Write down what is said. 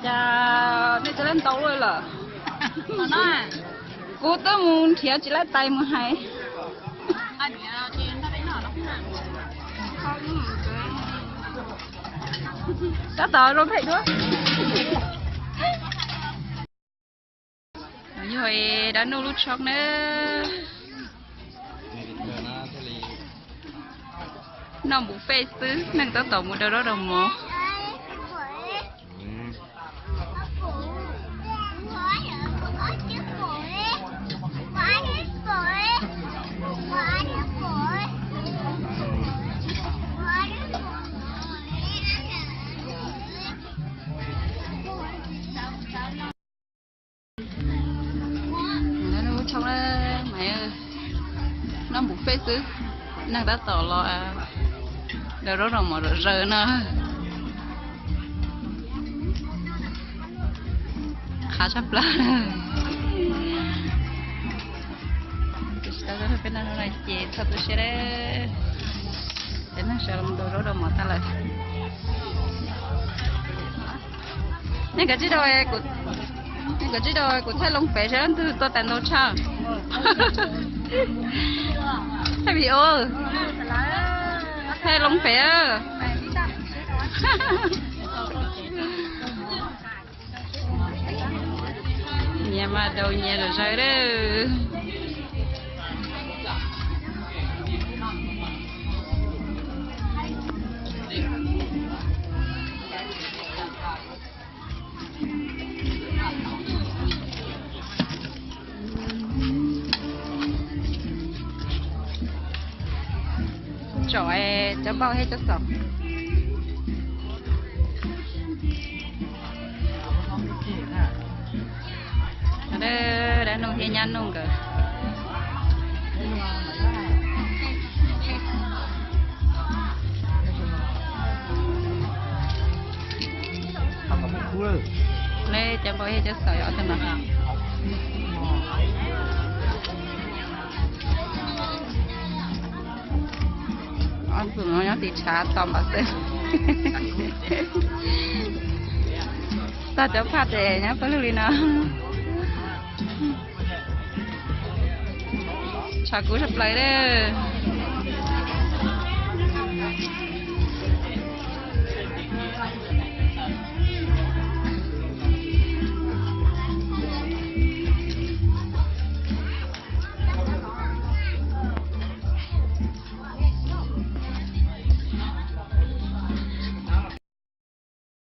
Cas nej cov lab ntau lawm. Kuv twb mus nrhiav tsis lab tais mus hais. Tab tom zoo phem dua. Yog dab nuj lub tshoob na. Noj buffet xwb, neeg tab tom mus rau zaub rau mov. Noj buffet xwb, neeg tab tom los rau zaub rau mov zom zaws no. Qab tshaj plaws. Peb no ces txog tu siab, cov neeg sawv los rau zaub rau mov tag lawm. Nej kav tsij rau, nej kav tsij rau kuv thaij loo pem seb leej twg tuaj tas ntau tshaj. Thaij video, thaij loo pem. Nyias mas daus nyias zom zaws lawm. Tsom cov npauj thiab cov xaum. Dab nuj thiab nyab nuj nkawd. Cov npauj thiab cov xaum yog ob tug no. Ob tug no nyob tim tshav tos npam xwb. Tag cov phaj ces nyob pawg lug li no. Tshav kub tshaj plaws lawm.